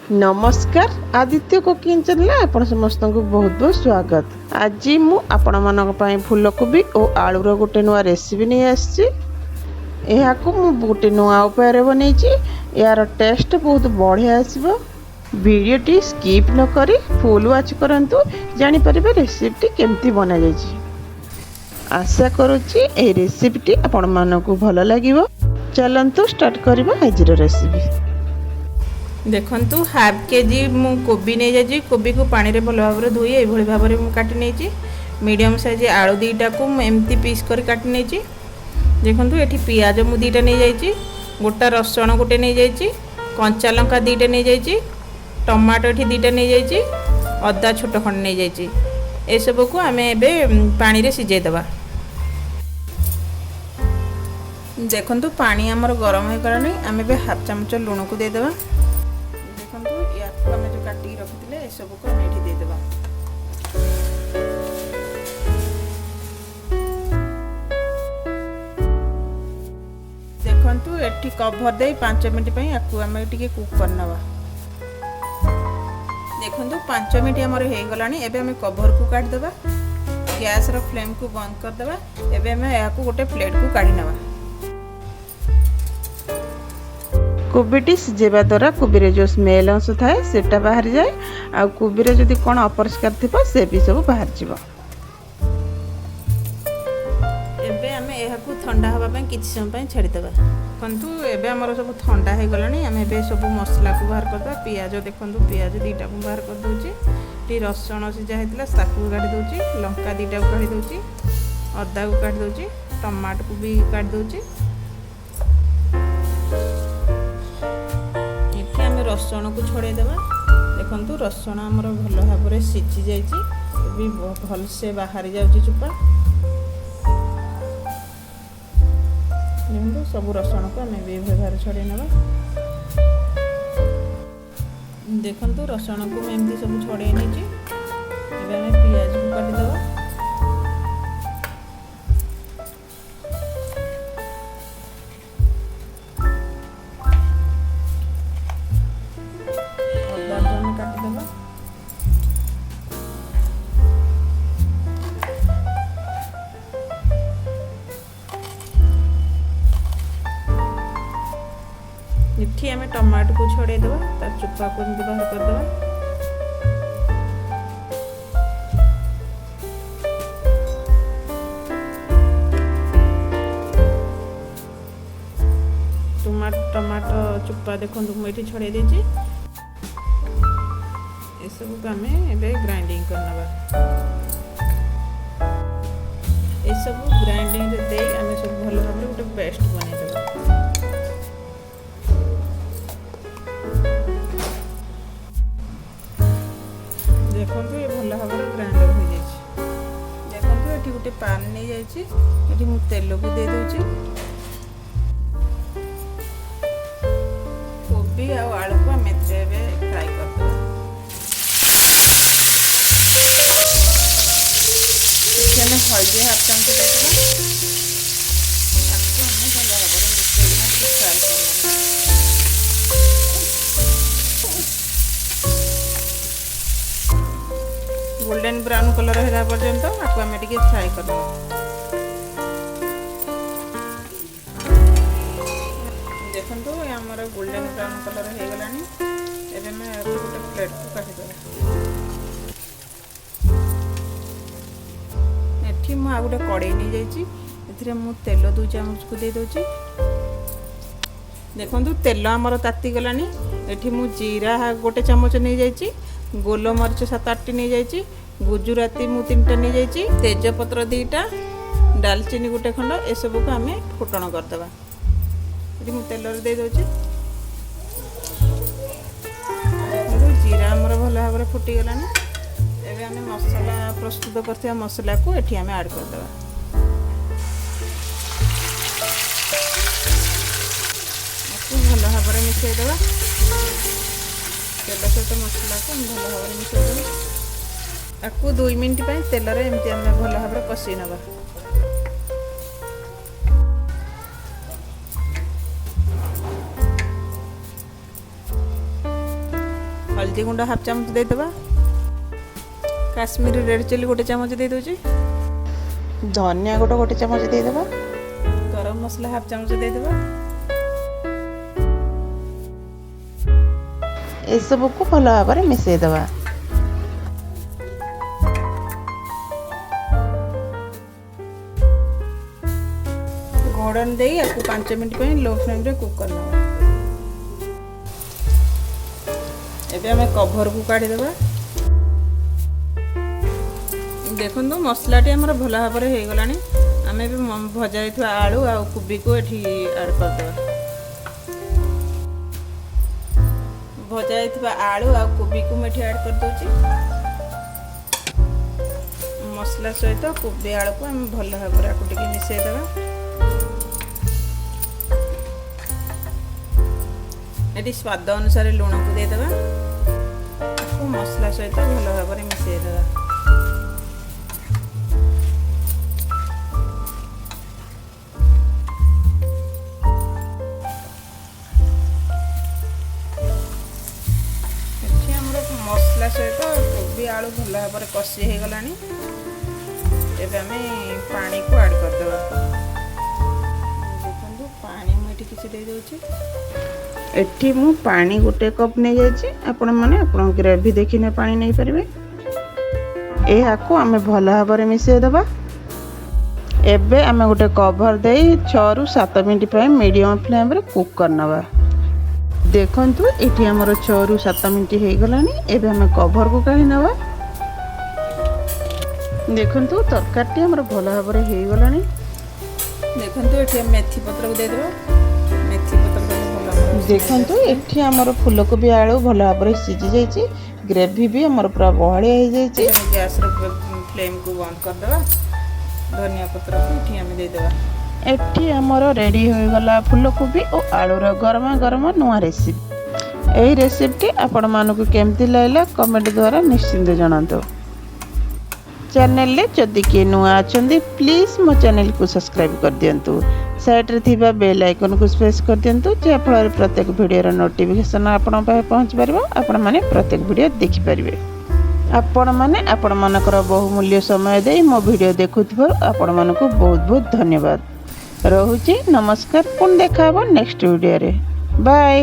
ନମସ୍କାର, ଆଦିତ୍ୟ କୁକିଂ ଚ୍ୟାନେଲରେ ଆପଣ ସମସ୍ତଙ୍କୁ ବହୁତ ବହୁତ ସ୍ୱାଗତ। ଆଜି ମୁଁ ଆପଣମାନଙ୍କ ପାଇଁ ଫୁଲକୋବି ଓ ଆଳୁର ଗୋଟେ ନୂଆ ରେସିପି ନେଇ ଆସିଛି। ଏହାକୁ ମୁଁ ଗୋଟେ ନୂଆ ଉପାୟରେ ବନେଇଛି। ଏହାର ଟେଷ୍ଟ ବହୁତ ବଢ଼ିଆ ଆସିବ। ଭିଡ଼ିଓଟି ସ୍କିପ୍ ନ କରି ଫୁଲ୍ ୱାଚ୍ କରନ୍ତୁ, ଜାଣିପାରିବେ ରେସିପିଟି କେମିତି ବନାଯାଇଛି। ଆଶା କରୁଛି ଏହି ରେସିପିଟି ଆପଣମାନଙ୍କୁ ଭଲ ଲାଗିବ। ଚାଲନ୍ତୁ ଷ୍ଟାର୍ଟ କରିବା ଆଜିର ରେସିପି। ଦେଖନ୍ତୁ, ହାଫ୍ କେଜି ମୁଁ କୋବି ନେଇଯାଇଛି। କୋବିକୁ ପାଣିରେ ଭଲ ଭାବରେ ଧୋଇ ଏଇଭଳି ଭାବରେ ମୁଁ କାଟି ନେଇଛି। ମିଡ଼ିୟମ୍ ସାଇଜ୍ ଆଳୁ ଦୁଇଟାକୁ ମୁଁ ଏମିତି ପିସ୍ କରି କାଟି ନେଇଛି। ଦେଖନ୍ତୁ, ଏଠି ପିଆଜ ମୁଁ ଦୁଇଟା ନେଇଯାଇଛି, ଗୋଟା ରସୁଣ ଗୋଟେ ନେଇଯାଇଛି, କଞ୍ଚା ଲଙ୍କା ଦୁଇଟା ନେଇଯାଇଛି, ଟମାଟୋ ଏଠି ଦୁଇଟା ନେଇଯାଇଛି, ଅଦା ଛୋଟ ଖଣ୍ଡ ନେଇଯାଇଛି। ଏସବୁକୁ ଆମେ ଏବେ ପାଣିରେ ସିଝେଇ ଦେବା। ଦେଖନ୍ତୁ, ପାଣି ଆମର ଗରମ ହୋଇଗଲାଣି। ଆମେ ଏବେ ହାଫ୍ ଚାମଚ ଲୁଣକୁ ଦେଇଦେବା। ଦେଖନ୍ତୁ, ୟାକୁ ଆମେ ଯେଉଁ କାଟିକି ରଖିଥିଲେ, ଏସବୁକୁ ଆମେ ଏଠି ଦେଇଦେବା। ଦେଖନ୍ତୁ, ଏଠି କଭର ଦେଇ 5 ମିନିଟ୍ ପାଇଁ ୟାକୁ ଆମେ ଟିକେ କୁକ୍ କରିନେବା। ଦେଖନ୍ତୁ, 5 ମିନିଟ୍ ଆମର ହେଇଗଲାଣି। ଏବେ ଆମେ କଭରକୁ କାଢ଼ିଦେବା, ଗ୍ୟାସ୍ର ଫ୍ଲେମ୍କୁ ବନ୍ଦ କରିଦେବା। ଏବେ ଆମେ ଏହାକୁ ଗୋଟେ ପ୍ଲେଟ୍କୁ କାଢ଼ି ନେବା। କୋବିଟି ସିଝେଇବା ଦ୍ୱାରା କୋବିରେ ଯେଉଁ ସ୍ମେଲ୍ ଅଂଶ ଥାଏ, ସେଇଟା ବାହାରିଯାଏ, ଆଉ କୋବିରେ ଯଦି କ'ଣ ଅପରିଷ୍କାର ଥିବ, ସେ ବି ସବୁ ବାହାରିଯିବ। ଏବେ ଆମେ ଏହାକୁ ଥଣ୍ଡା ହେବା ପାଇଁ କିଛି ସମୟ ପାଇଁ ଛାଡ଼ିଦେବା। ଦେଖନ୍ତୁ, ଏବେ ଆମର ସବୁ ଥଣ୍ଡା ହେଇଗଲାଣି। ଆମେ ଏବେ ସବୁ ମସଲାକୁ ବାହାର କରିଦେବା। ପିଆଜ, ଦେଖନ୍ତୁ, ପିଆଜ ଦୁଇଟାକୁ ବାହାର କରିଦେଉଛି। ଏଠି ରସୁଣ ସିଝା ହେଇଥିଲା, ତାକୁ କାଢ଼ି ଦେଉଛି। ଲଙ୍କା ଦୁଇଟାକୁ କାଢ଼ି ଦେଉଛି, ଅଦାକୁ କାଢ଼ି ଦେଉଛି, ଟମାଟୋକୁ ବି କାଢ଼ି ଦେଉଛି। ଏଠି ଆମେ ରସୁଣକୁ ଛଡ଼େଇ ଦେବା। ଦେଖନ୍ତୁ, ରସୁଣ ଆମର ଭଲ ଭାବରେ ସିଝି ଯାଇଛି ବି, ଭଲସେ ବାହାରି ଯାଉଛି ଚୋପା। ଦେଖନ୍ତୁ, ସବୁ ରସୁଣକୁ ଆମେ ବି ଏଭଳି ଭାବରେ ଛଡ଼େଇ ନେବା। ଦେଖନ୍ତୁ, ରସୁଣକୁ ମୁଁ ଏମିତି ସବୁ ଛଡ଼େଇ ନେଇଛି। ଏବେ ଆମେ ପିଆଜକୁ କାଟିଦେବା। ଅଦାକୁ ଆମେ କାଟିଦେବା। ଏଠି ଆମେ ଟମାଟୋକୁ ଛଡ଼େଇ ଦେବା, ତାର ଚୋପାକୁ ଏମିତି ବାହାର କରିଦେବା। ଟମାଟୋ ଚୋପା ଦେଖନ୍ତୁ, ମୁଁ ଏଠି ଛଡ଼େଇ ଦେଇଛି। ଏସବୁକୁ ଆମେ ଏବେ ଗ୍ରାଇଣ୍ଡିଙ୍ଗ କରିନେବା। ଏସବୁ ଗ୍ରାଇଣ୍ଡିଙ୍ଗରେ ଦେଇ ଆମେ ସବୁ ଭଲ ଭାବରେ ଗୋଟେ ପେଷ୍ଟ ବନେଇଦେବା। ଦେଖନ୍ତୁ, ଏ ଭଲ ଭାବରେ ଗ୍ରାଇଣ୍ଡର ହୋଇଯାଇଛି। ଦେଖନ୍ତୁ, ଏଠି ଗୋଟେ ପାନ୍ ନେଇଯାଇଛି। ଏଠି ମୁଁ ତେଲକୁ ଦେଇଦେଉଛି। କୋବି ଆଉ ଆଳୁକୁ ଆମେ ଏଥିରେ ଏବେ ଫ୍ରାଏ କରିଦେବା। ଏଠି ଆମେ ହଳଦୀ ହାଫ୍ ଚାମଚ ଦେଇଦେବା। ତାକୁ ଆମେ ଭଲ ଭାବରେ ମିଶାଇକିନା ଟିକେ ଫ୍ରାଏ କରିନେବା। ଗୋଲ୍ଡେନ୍ ବ୍ରାଉନ୍ କଲର୍ ହେଲା ପର୍ଯ୍ୟନ୍ତ ଆକୁ ଆମେ ଟିକେ ଫ୍ରାଏ କରିନେବା। ଦେଖନ୍ତୁ, ଆମର ଗୋଲ୍ଡେନ୍ ବ୍ରାଉନ୍ କଲର୍ ହେଇଗଲାଣି। ଏବେ ଆମେ ଏହାକୁ ଗୋଟେ ପ୍ଲେଟ୍କୁ କାଢ଼ିଦେବା। ଏଠି ମୁଁ ଆଉ ଗୋଟେ କଡ଼େଇ ନେଇଯାଇଛି। ଏଥିରେ ମୁଁ ତେଲ 2 ଚାମଚକୁ ଦେଇଦେଉଛି। ଦେଖନ୍ତୁ, ତେଲ ଆମର ତାତିଗଲାଣି। ଏଠି ମୁଁ ଜିରା ଗୋଟେ ଚାମଚ ନେଇଯାଇଛି, ଗୋଲମରିଚ 7-8ଟି ନେଇଯାଇଛି, ଗୁଜୁରାତି ମୁଁ ତିନିଟା ନେଇଯାଇଛି, ତେଜପତ୍ର ଦୁଇଟା, ଡାଲଚିନି ଗୋଟେ ଖଣ୍ଡ। ଏସବୁକୁ ଆମେ ଫୁଟଣ କରିଦେବା। ଏଠି ମୁଁ ତେଲରେ ଦେଇଦେଉଛି। ଦେଖନ୍ତୁ, ଜିରା ଆମର ଭଲ ଭାବରେ ଫୁଟିଗଲାଣି। ଏବେ ଆମେ ମସଲା ପ୍ରସ୍ତୁତ କରିଥିବା ମସଲାକୁ ଏଠି ଆମେ ଆଡ଼୍ କରିଦେବା। ଆକୁ ଭଲ ଭାବରେ ମିଶାଇଦେବା। ତେଲ ସହିତ ମସଲାକୁ ଆମେ ଭଲ ଭାବରେ ମିଶାଇଦେବା। ଆକୁ 2 ମିନିଟ୍ ପାଇଁ ତେଲରେ ଏମିତି ଆମେ ଭଲ ଭାବରେ କଷି ନେବା। ହଳଦୀ ଗୁଣ୍ଡ ହାଫ୍ ଚାମଚ ଦେଇଦେବା। କାଶ୍ମୀରୀ ରେଡ଼୍ ଚିଲି 1 ଚାମଚ ଦେଇଦେଉଛି। ଧନିଆ ଗୁଣ୍ଡ 1 ଚାମଚ ଦେଇଦେବା। ଗରମ ମସଲା ହାଫ୍ ଚାମଚ ଦେଇଦେବା। ଏସବୁକୁ ଭଲ ଭାବରେ ମିଶାଇଦେବା। ଘୋଡ଼ଣି ଦେଇ ଆକୁ 5 ମିନିଟ୍ ପାଇଁ ଲୋ ଫ୍ଲେମ୍ରେ କୁକ୍ କରିନେବା। ଏବେ ଆମେ କଭରକୁ କାଢ଼ିଦେବା। ଦେଖନ୍ତୁ ମସଲାଟି ଆମର ଭଲ ଭାବରେ ହେଇଗଲାଣି। ଆମେ ଏବେ ଭଜା ହେଇଥିବା ଆଳୁ ଆଉ କୋବିକୁ ଏଠି ଆଡ଼୍ କରିଦେବା। ଭଜା ହେଇଥିବା ଆଳୁ ଆଉ କୋବିକୁ ମୁଁ ଏଠି ଆଡ଼୍ କରିଦେଉଛି। ମସଲା ସହିତ କୋବି ଆଳୁକୁ ଆମେ ଭଲ ଭାବରେ ଆକୁ ଟିକେ ମିଶାଇଦେବା। ଏଠି ସ୍ୱାଦ ଅନୁସାରେ ଲୁଣକୁ ଦେଇଦେବା। ତାକୁ ମସଲା ସହିତ ଭଲ ଭାବରେ ମିଶାଇଦେବା। ଏଠି ଆମର ମସଲା ସହିତ କୋବି ଆଳୁ ଭଲ ଭାବରେ କଷି ହେଇଗଲାଣି। ଏବେ ଆମେ ପାଣିକୁ ଆଡ଼୍ କରିଦେବା। ଦେଖନ୍ତୁ ପାଣି ମୁଁ ଏଠି କିଛି ଦେଇଦେଉଛି। ଏଠି ମୁଁ ପାଣି 1 କପ୍ ନେଇଯାଇଛି। ଆପଣମାନେ ଆପଣଙ୍କ ଗ୍ରେଭି ଦେଖିନେ ପାଣି ନେଇପାରିବେ। ଏହାକୁ ଆମେ ଭଲ ଭାବରେ ମିଶାଇଦେବା। ଏବେ ଆମେ ଗୋଟେ କଭର୍ ଦେଇ 6ରୁ 7 ମିନିଟ୍ ପାଇଁ ମିଡ଼ିୟମ୍ ଫ୍ଲେମ୍ରେ କୁକ୍ କରିନେବା। ଦେଖନ୍ତୁ ଏଠି ଆମର 6ରୁ 7 ମିନିଟ୍ ହେଇଗଲାଣି। ଏବେ ଆମେ କଭର୍କୁ କାଢ଼ି ନେବା। ଦେଖନ୍ତୁ ତରକାରୀଟି ଆମର ଭଲ ଭାବରେ ହେଇଗଲାଣି। ଦେଖନ୍ତୁ ଏଠି ଆମେ ମେଥି ପତ୍ରକୁ ଦେଇଦେବା। ମେଥି ପତ୍ର ଦେଲେ ଭଲ ଆମର ଦେଖନ୍ତୁ ଏଠି ଆମର ଫୁଲକୋବି ଆଳୁ ଭଲ ଭାବରେ ସିଝି ଯାଇଛି। ଗ୍ରେଭି ବି ଆମର ପୁରା ବହଳିଆ ହେଇଯାଇଛି। ଗ୍ୟାସ୍ର ଫ୍ଲେମ୍କୁ ବନ୍ଦ କରିଦେବା। ଧନିଆ ପତ୍ରକୁ ଏଠି ଆମେ ଦେଇଦେବା। ଏଠି ଆମର ରେଡ଼ି ହୋଇଗଲା ଫୁଲକୋବି ଓ ଆଳୁର ଗରମା ଗରମ ନୂଆ ରେସିପି। ଏହି ରେସିପିଟି ଆପଣମାନଙ୍କୁ କେମିତି ଲାଗିଲା କମେଣ୍ଟ ଦ୍ୱାରା ନିଶ୍ଚିନ୍ତ ଜଣାନ୍ତୁ। ଚ୍ୟାନେଲରେ ଯଦି କିଏ ନୂଆ ଅଛନ୍ତି ପ୍ଲିଜ୍ ମୋ ଚ୍ୟାନେଲକୁ ସବସ୍କ୍ରାଇବ୍ କରିଦିଅନ୍ତୁ। ସାଇଡ଼୍ରେ ଥିବା ବେଲ୍ ଆଇକନ୍କୁ ପ୍ରେସ୍ କରିଦିଅନ୍ତୁ, ଯାହାଫଳରେ ପ୍ରତ୍ୟେକ ଭିଡ଼ିଓର ନୋଟିଫିକେସନ୍ ଆପଣଙ୍କ ପାଖରେ ପହଞ୍ଚିପାରିବ। ଆପଣମାନେ ପ୍ରତ୍ୟେକ ଭିଡ଼ିଓ ଦେଖିପାରିବେ। ଆପଣମାନେ ଆପଣମାନଙ୍କର ବହୁମୂଲ୍ୟ ସମୟ ଦେଇ ମୋ ଭିଡ଼ିଓ ଦେଖୁଥିବାରୁ ଆପଣମାନଙ୍କୁ ବହୁତ ବହୁତ ଧନ୍ୟବାଦ। ରହୁଛି, ନମସ୍କାର। ପୁଣି ଦେଖା ହେବ ନେକ୍ସଟ ଭିଡ଼ିଓରେ। ବାଏ।